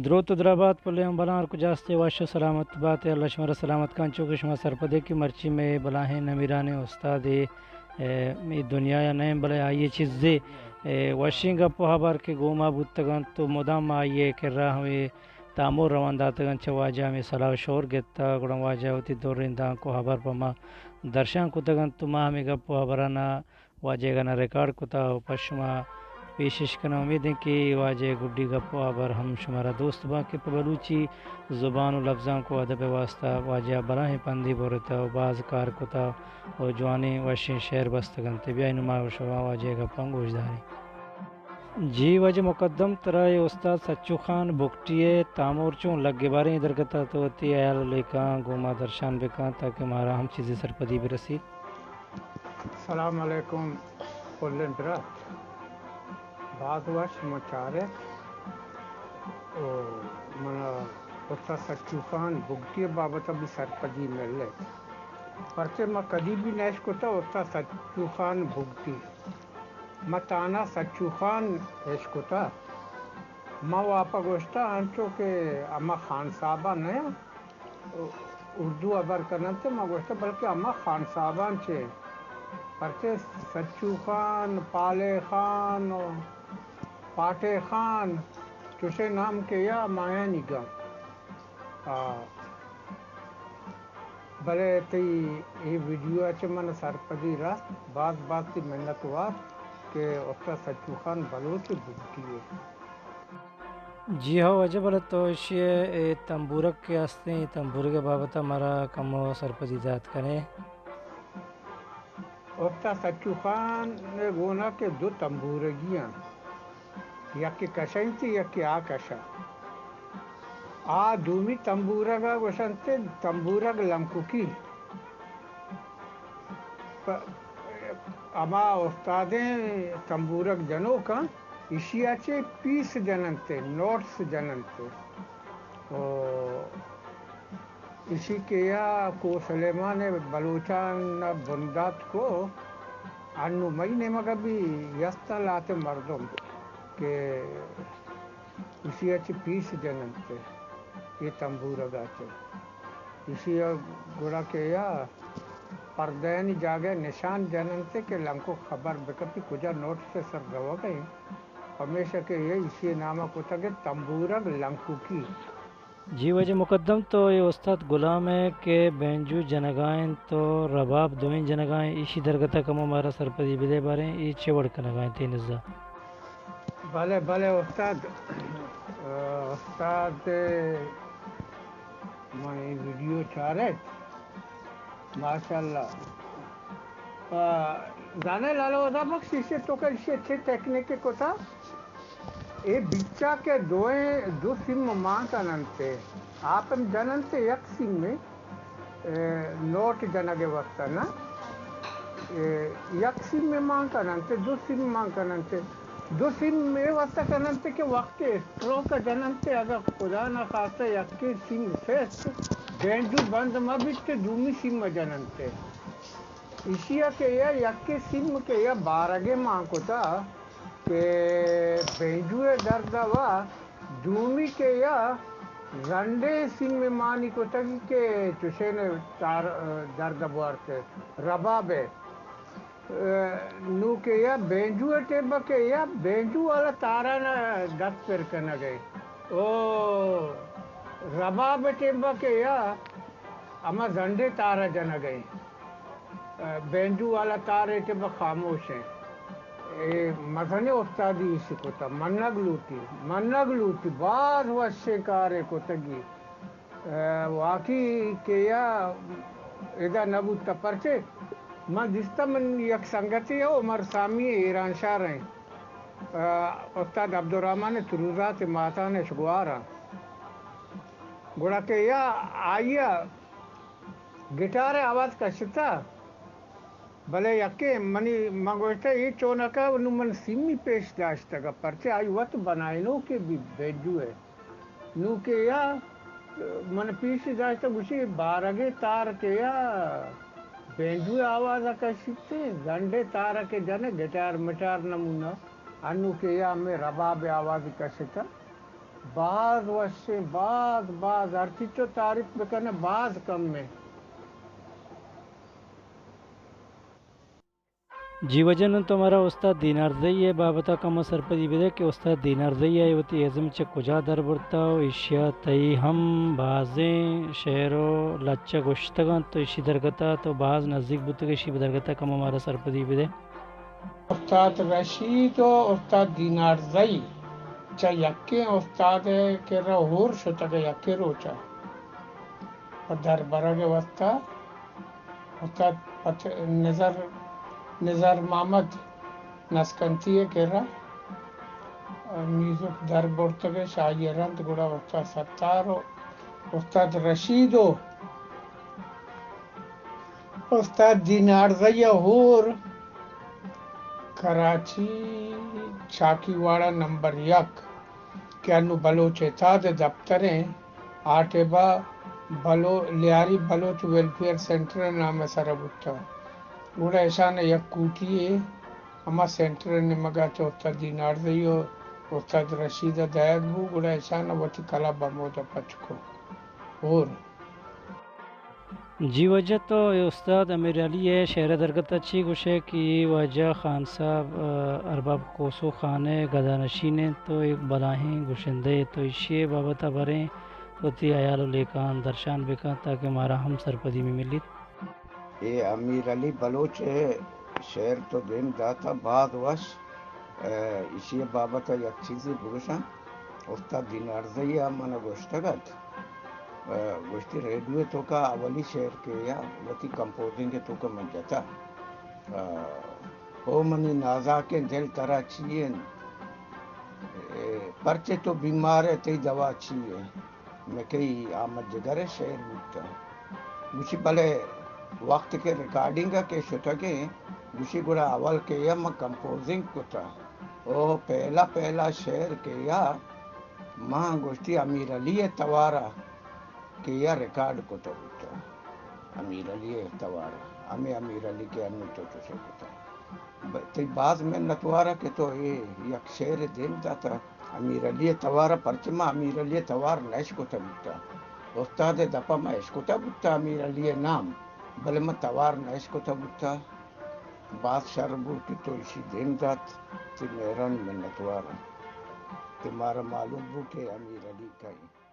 دروت و درابات پلے ہم بلاں ہر کجا استے وش و سلامت باتے، اللہ شمارا سلامت کن۔ چو کہ شما سرپدے کہ مرچی مئے بلاہیں نمیرانیں استادے، اے، اے دنیا یا نئیں، بلے آئی ء چیزے، اے، وشیں گپ و ہبر کہ گوں ما بوتگ انت و مدام ما آئی ء کرا ہمے تامر روان داتگ انت، چہ واجہ ہمے صلاح و شور گپتگ، گڑا واجہ وتی دریں دانک و ہبر پہ ما درشان کتگ انت و ما ہمے گپ و ہبراناں واجہ ء گانا ریکارڈ کتا و پہ شما پیشش کناں۔ امید انت کہ واجہ ء گڈی گپ و ہبر ہم شمارا دوست باں کہ پہ بلوچی زبان و لبزانک و ادب ء واسطہ واجہ ء بلاہیں پندے برتہ و باز کار کتا و جوانیں وشیں شعر بستگ انت۔ بیائے نوں ما شما واجہ ء گپاں گوش داریں۔ جی واجہ مقدم، ترا اے استاد سچو خان بگٹی ء تامر چون لگے؟ باریں درگت ء تو وتی ہیال و لیکہاں گوں ما درشان بکن تاکہ مارا ہم چیزے سرپدی برسیت۔ السلام علیکم پلیں برات، باز وش من چارت و منا استاد سچو خان بگٹی ء بابت ء بھی سرپدی ملت، پرچہ من کدی بھی نہ اشکتہ استاد سچو خان بگٹی۔ ما تانا سچو خان اشکتہ۔ ما واپہ گوشتہ انچو کہ ہما خان صاحباں نہ اردو ہبر کننت، ما گوشتہ بلکہ ہما خان صاحباں چے، پرچے سچو خان، پالے خان و پاٹے خان چوشے نام کہ یا مایانی گم۔ آ، بلے تئی اے ویڈیو ء چہ من سرپدی رست، باز باز تئی منت وار کہ استاد سچو خان بلوچ بگٹی ء۔ جی ہو واجہ، بلے تو ایشی ء اے تمبورگ کہ استیں، اے تمبورگ ء بابت ء مارا کمو سرپدی دات کنے۔ استاد سچو خان ء گونا کہ دو تمبورگی انت، یکے کشنت، یکے آ کشا۔ آ دومی تمبورگ ء گوشنت تمبورگ لنکوکی۔ پ-، ہما استادیں تمبورگ جنوکاں، ایشی ء چہ پیس جننت، نوٹس جننت۔ او ایشی کہ یا کوہ سلیمان ء بلوچان ء بندات کو، انو مئی نیمگ ء بھی یستاں لہتیں مردم کہ ایشی ء چہ پیس جننت، اے تمبورگ ء چہ ایشی ء گڑا کہ یا پردیانی جاگہ نشان جننت کہ لنکو خبر بکپی کجا نوٹس ء سر روگ ء انت، پمیشا کہ اے ایشی ء نام ء کتگ تمبورگ لنکوکی۔ جی واجہ مقدم، تو اے استاد غلام ء کہ بینجو جنگا انت تو رباب دوئیں جنگا انت، ایشی درگت ء کمو مارا سرپدی بدے باریں، اے چے وڑ کنگا انت تئی نزا؟ بلے، بلے استاد، استاد، من اے ویڈیو چارت، ماشاءاللہ۔ آ، زانے لالا ہدا بخش، ایشی توکا ایشی چے ٹیکنیک کتا؟ اے بچا کہ دوئیں، دو سیم مان کننتے، آپ ہم جننتے یک سیمے، اے، نوٹ جنگ ء واسطہ نا، اے، یک سیم ء مان کننت، دو سیم مان کننت، دو سیم ء واسطہ کننت کہ وقت اسٹروک ء جننت، اگر خدا نخواستہ یکے سیم سست بینجو بند مہ بیت، دومی سیم ء جننت۔ ایشی ء کہ یا یکے سیم کہ یا بارگے مان کتا، کہ بینجو ء درد ء وا دومی کہ یا زنڈیں سیم ء مانی کتگ کہ چشیں تار درد ء بوارت رباب ء۔ نو کہ یا بینجو ء ٹیب ء کہ یا بینجو والا تاران ء دست پر کنگ ء۔ او رباب ء ٹیب ء کہ یا ہما زنڈیں تار ء جنگ ء۔ بینجو والا تار ء ٹیب ء خاموش انت۔ اے مزنیں استادی ایشی کتا، منگ لوٹی، منگ لوٹی، باز وشیں کارے کتگی۔ واقعی کہ یا ادا نہ بوتا، پرچے من دیستا، من یک سنگتے عمر سامی ایرانشار ہیں، استاد عبدالرحمن تروزات ماتان شگوارا، گڑا کہ یا آئیا گٹار ء آواز کشتہ، بلے یکے منی، من گوشتہ اے چونکا نوں من سیمی پیش داشتگ، پرچہ آئی وت بنائینوکے بی بینجو ء۔ نوں کہ یا من پیش داشتہ گوشی بارگے تار کہ یا بینجو ء آواز ء کشیت، زنڈے تار ء کہ جنے گٹار مٹار نمونہ، انوں کہ یا ہمے رباب ء آواز کشتہ۔ باز وشیں، باز، باز، ہرچی چو تعریف بکنے، باز کم ایں۔ جی واجہ، نوں تو مارا استاد دینارزئی ءِ بابت ءَ کمو سرپدی بدے کہ استاد دینارزئی ءَ وتی ازم چہ کجا در برتا ءُ ایشی ءَ تئی ہم بازیں شعر ءُ لچہ گوشتگ انت، تو ایشی درگت ءَ تو باز نزیک بوتگ، ایشی درگت ءَ کمو مارا سرپدی بدے۔ استاد رشید ءُ استاد دینارزئی چہ یکیں استاد ءِ کرا ہور شتگ، یکیں روچ ءَ پہ دربرگ ءِ واستا استاد پت-، نزر، نزر محمد نسکنتی ءِ کرا میوزک در برتگ اش، آئی ءَ رند گڑا استاد ستار ءُ استاد رشید ءُ استاد دینارزئی ءَ ہور کراچی چاکیواڑہ نمبر یک کہ انوں بلوچ اتحاد ءِ دپتر ایں، آ ٹیبا بلو-، لیاری بلوچ ویلفیئر سینٹر ءِ نام ءِ سرا بوتگ۔ گڑا اشان ءَ یک کوٹی یے ہما سینٹر ءِ نیمگ ءَ چہ استاد دینارزئی ءُ استاد رشید ءَ دئیگ بوت، گڑا اشان ءَ وتی کلب ہمودا پچ کت۔ ہور۔ جی واجہ، تو اے استاد امیر علی ءِ شعر ءِ درگت ءَ چی گوشئے کہ اے واجہ خان صاحب، ءَ، ارباب خسرو خان ءِ گدا نشین انت، تو ایک بلاہیں گشندہ ئے، تو ایشی ءِ بابت ءَ بریں وتی ہیال ءُ لیکہاں درشان بکن تاکہ مارا ہم سرپدی بہ ملیت۔ اے امیر علی بلوچ ءِ شعر تو دیم داتا، باز وش۔ ءَ، ایشی ءِ بابت ءَ یک چیزے بگوشاں۔ استاد دینارزئی ءَ من ءَ گوشتگ ات، ءَ، گوشتی ریڈیو ءِ توکا اولی شعر کہ یا وتی کمپوزنگ ءِ توکا من جتا۔ ءَ، او منی نازاکیں دل ترا چی انت؟ اے، پرچے تو بیمار ئے، تئی دوا چی انت؟ مکئی آمد جگر ءِ شعر بوتاں۔ گوشی بلے وقت کہ ریکارڈنگ ءَ کہ شتگیں، گوشی گڑا اول کہ یا من کمپوزنگ کتا۔ او پہلا پہلا شعر کہ یا من گوشتی امیر علی ءِ توار ءَ کہ یا ریکارڈ کتا بوتا۔ امیر علی ءِ توار ءَ، ہمے امیر علی کہ انوں تو چوشے کتا۔ ب-، تئی باز منتوار ءَ کہ تو اے یک شعر دیم داتا۔ امیر علی ءِ توار ءَ، پرچہ ما امیر علی ءِ توار نہ اشکتہ بوتہ۔ استاد ءِ دپ ءَ ما اشکتہ بوتہ امیر علی ءِ نام، بلے ما توار نہ اشکتہ بوتہ۔ باز شر بوت کہ تو ایشی دیم دات، تئی مہرانی منتوار آں کہ مارا معلوم بوت کہ امیر علی کئے۔